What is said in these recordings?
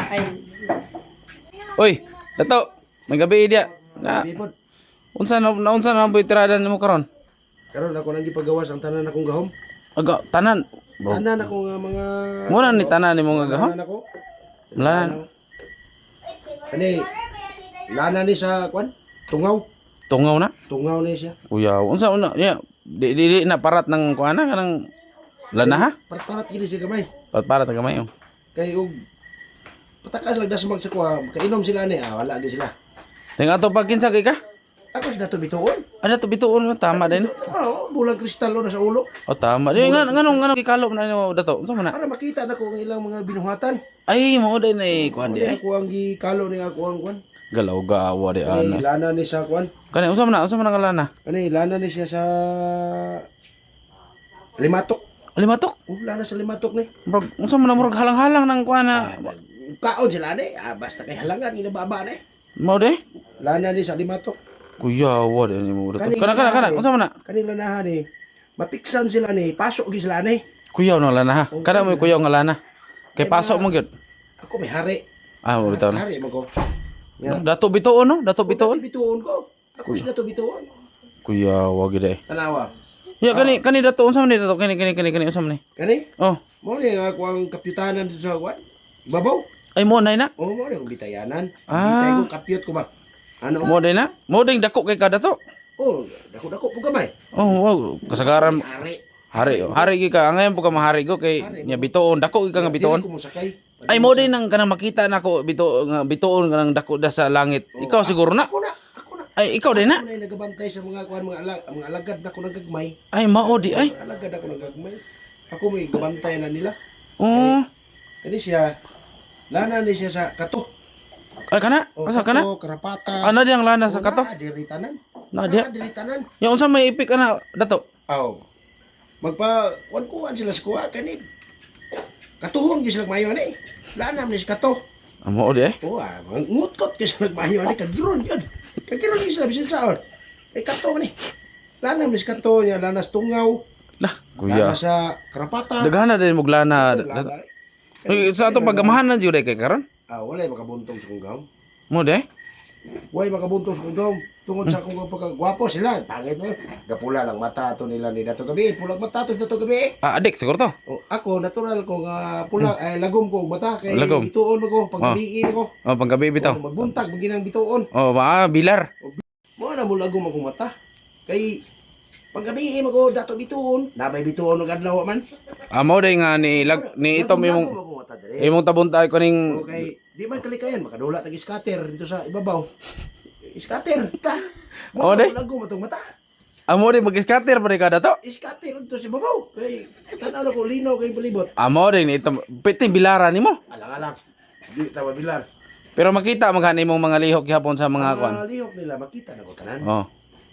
Ay, Oy, dato, may gabi dia. Na, Bipod. unsa na unsa na ang tirada nimo karon? Karon ako nang gipagawas ang tanan akong gahom. Aga, tanan. Bro. Tanan ako nga mga Muna ni tanan nimo nga gahom. Tanan ako. Lan, Kani lana ni sa kwan? Tungaw. Tungaw na. Tungaw ni siya. Kuya, unsa una? Ya, di di, di na parat ng kuana kanang lana ha? Parat-parat gini siya gamay. Parat parat ang gamay oh. Kay og patakas lang dasmag sa kuha, kainom sila ni, ah, wala gyud sila. Ting ato pag kinsa kay ka? Ako sila to bituon. Ano to bituon mo tama din. Oh, bulang kristalo na sa ulo. Oh, tama. Di nga nganong nganong gikalom na nimo dato. Unsa man na? Para makita na ko ang ilang mga binuhatan. Ay, mao din ay kuan di Di ay. ako ang gikalo ni ako ang kwan. Galaw gawa di Kani ana. lana ni sa kwan. Kani unsa man na? Unsa man ang lana? Kani lana ni siya sa limatok. Alimatok. Oh, lana sa limatok ni. Murag unsa man na murag halang-halang ng kuan na. Kaon sila ni. Ah, basta kay halangan ginababa ni. Mao di? Lana ni sa limatok. Kuya, wa di nimo dato. Kani Kana kana kana unsa man na? Kani lanahan ni. Mapiksan sila ni, pasok gyud sila ni. Kuyaw na lana ha. Kana mo kuyaw nga lana. Kay pasok mo gyud. Ako may hari. Ah, mo bitaw na. Hari man ko. Ya. Dato bituon no? Dato bituon. Bituon ko. Ako sila to bituon. Kuya, wa gyud ay. Tanawa. Ya kani kani dato unsa man ni dato kani kani kani kani unsa man ni? Kani? Oh. Mo ni nga ako ang kapyutanan dito sa kwan. Babaw. Ay mo nay na. Oh, mo ni akong bitayanan. Ah. Bitay ko kapyot ko ba. Ano? Mo day na. Mo day dako kay ka dato. Oh, dako-dako po gamay. Oh, wow, kasagaran Hari. hari oh. Hari gyud ka. Angayan po ka mahari ko kay nya bituon dako gyud ka nga bituon. Dili ko mosakay. Ay mo day nang kanang makita nako bito nga bituon kanang dako da sa langit. Ikaw siguro na. Ako na, ako na. Ay ikaw din na. Ako na yung nagabantay sa mga kuan mga alag, mga alagad na ko nagagmay. Ay mao di ay. Mga alagad ako nagagmay. Ako may gabantay na nila. Oh. Kani siya lana ni siya sa kato. Ay kana. O, Asa kana? kato, karapata. Ano diyang lana sa kato? Na, diri tanan. Na diya. Na, diri tanan. Ya unsa may ipik ana dato? Aw. Magpa kuan-kuan sila sa kuha kani. Katuhon gyud sila mayo ani. Lana man ni sa kato. Amo di ay. Oh, ah, ngutkot gyud sila mayo ani kagiron gyud. Kagiron gyud sila bisan saon. Kay kato man ni. Lana man ni sa kato niya, lana sa tungaw. Lah, kuya. Lana sa karapata. Daghan na din mo lana. Lana. Uy, sa ato paggamahan na jud ay kay karon. Ah, walay makabuntong sa kong gahom. Mo di ay. Walay makabuntong sa kong gahom. Tungod sa akong pagkagwapo sila. Pangit mo. Gapula lang mata ato nila ni Dato Gabi. Pulag mata ato ni Dato Gabi. Ah, adik siguro to. Oh, ako, natural ko nga pula, eh, lagom ko og mata. Kay Lagom. bituon mo ko. Paggabiin ko. Oh, panggabi bitaw. Oh, magbuntag, maginang bituon. Oh, ba bilar. Mo na mo lagom akong mata. Kay paggabiin mo ko Dato bituon. Nabay bituon og adlaw man. Ah, mo day nga ni lag ni itom imong Lagom akong mata dire. imong tabuntay ko ning Okay, di man kalikayan makadula tag scatter dito sa ibabaw. Scatter ta. Oh, Mo di. na lagom atong mata. Amo di mag-scatter pa di ka dato. Scatter dito sa ibabaw. Kay tanaw na ko linaw kay palibot. Amo din itom piti bilara nimo. Alang-alang. Di ta mabilar. Pero makita maghan imong mga lihok gihapon sa mga kuan. Mga lihok nila makita na ko tanan. Oh.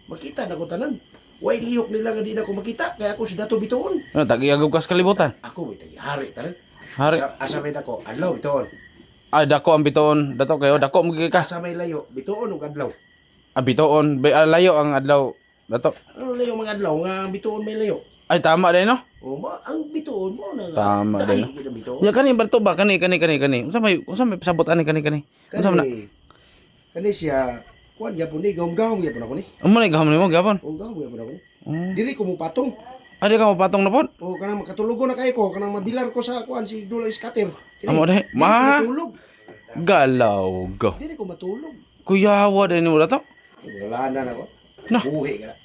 Makita na ko tanan. Way lihok nila nga di na ko makita kay ako si Dato Bituon. Ano tagiyagog kas kalibutan. Ako may tagi hari tanan. Hari. Asa, asa may dako adlaw bituon. Ay dako ang bituon dato kayo dako mo ka. Asa may layo bituon ug adlaw. Ah, bituon Be, ah, layo ang adlaw dato. Ano layo mga adlaw nga ang bituon may layo? Ay tama din no. O mo ang bituon mo na Tama din, Dahi gyud ang bituon. Ya kani ba to ba kani kani kani kani. Unsa may pasabot ani kani kani? Unsa man na? Kani, kani siya, kuan gyapon ni, gahom-gahom gyapon ako ni. Amo na gahom nimo gihapon. O gahom gyapon ako ni. Oh. Dili ko mo patong. Ay di ka mopatong na pod. O kanang makatulogo na kayo ko, kanang mabilar ko sa kuan si Dula Scatter. Dili, Amo di. dili ko Ma matulog. galaw go. Dili ko matulog. Kuyawa din mo dato. Wala na nako. Na. Buhi ka na.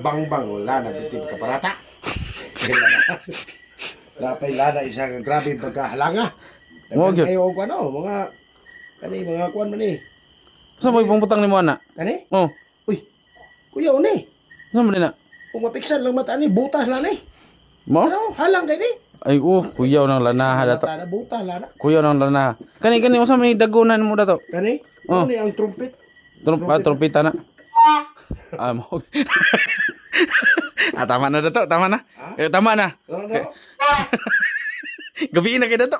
Bang-bang, wala na bitin kaparata. Napay lana isa ka grabe pagkahalanga. Mo, Daghan gyud. kayo og ano, mga kani mga kuan man ni. Unsa may pangutang nimo ana? Kani? Oh, Uy. Kuya ni. unsa man din na? Kung mapiksan lang mata ni, butas lang ni. Mo? Ano, halang kay ni. Ay oh, kuyaw ng lanaha dato. Mata na butas lana. Kuyaw ng lanaha. Kani kani unsa may dagunan mo dato? Kani? Oh. Oh. Ni ang trumpet. Trump, ah, trumpeta na. Ah, mo. Ah, tama na dato, tama na. Eh, tama na. Ano? Gabiin na kay dato.